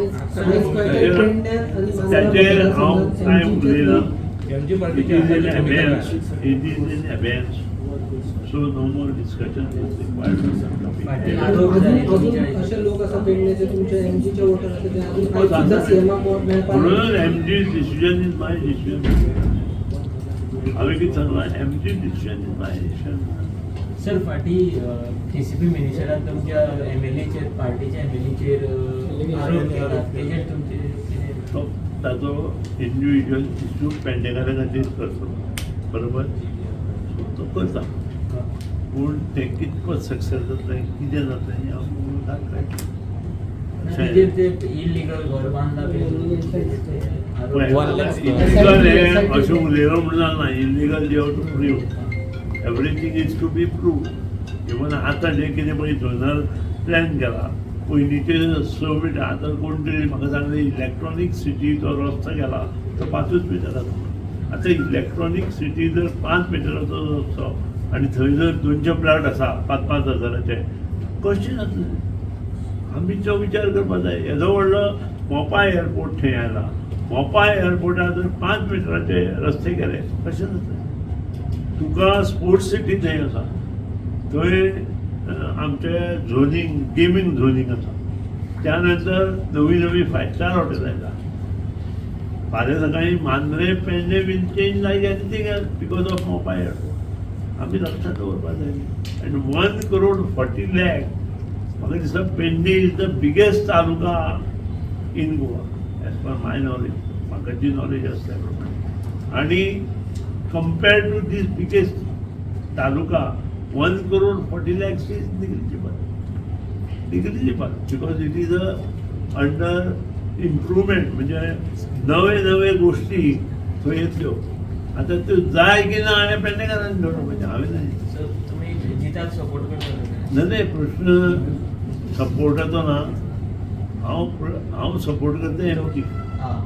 आयज कळटा पेडण्यात आनी मांद्रा त्याचेर हांव मतदारसंघात कांय MG चे उलयना. एमजी It पार्टीची is in आताची भूमिका काय abeyance, आहे? it is in abeyance, so no more discussion is required on that topic. अजून अजून असे लोक आसा पेडण्याचे तुमच्या एमजीचे वोटर आसा ते अजून आयज सुद्दां सीएमाक वोट मेळपाक म्हणून MG decision is my decision. हांवें कितें सांगलां, MG decision is my decision. Sir, फाटी केसीपी मिनिस्टरान तुमच्या एमएलएचेर, पार्टीच्या एमएलएचेर आरोप केला, तेजेर तुमचे कितें? तो ताचो इंडिविज्युअल इश्यू पेडणेकारा खातीर करतलो, बरोबर? सो तो करता, पूण तें कितपत सक्सेस जातलें, कितें जातलें हें हांव कळटलें. तेजेर ते इलिगल घर बांदला बी आरोप. 1 lakh. Illegal हें अशें उलयलो म्हणून जालना. Illegal you have to prove, everything is to be prove. Even आतां जें कितें पळय झोनल प्लॅन केला, पयलींचे 6 मिटर, आतां कोण तरी म्हाका सांगलें इलेक्ट्रॉनीक सिटी तो रस्तो गेला तो 5च मिटराचो. आतां इलेक्ट्रॉनीक सिटी जर 5 मिटराचो रस्तो आनी थंय जर 200 प्लॉट आसा 5-5 हजाराचे, कशें जातलें? आमी तो विचार करपाक जाय. येदो व्हडलो मोपा एअरपोर्ट थंय आयला, मोपा एअरपोर्टार जर 5 मिटराचे रस्ते केले, कशें जातलें? तुका स्पोर्ट्स सिटी थंय आसा, थंय आमचे झोनींग, गेमींग झोनींग आसा. त्या नंतर नवी नवी फायव स्टार हॉटेल येता. फाल्यां सकाळीं Mandrem, Pedne will change like anything else because of Mopa airport. आमी लक्षात दवरपाक जाय. आनी 1 करोड 40 लॅक, म्हाका दिसता Pedne is the biggest taluka in Goa as per my knowledge, म्हाका जी नॉलेज आसा त्या प्रमाणे. आनी compared to this biggest taluka, 1 crore 40 lakhs is negligible, negligible, because it is a under improvement. म्हणजे नवे नवे गोष्टी थंय येतल्यो. आतां त्यो जाय की ना हें पेडणेकारांनी थारोवपाचें, हांवें न्हय. सो तुमी जिताक सपोर्ट करता? न्हय न्हय, प्रश्न सपोर्टाचो ना. हांव हांव सपोर्ट करता एमजी. आं.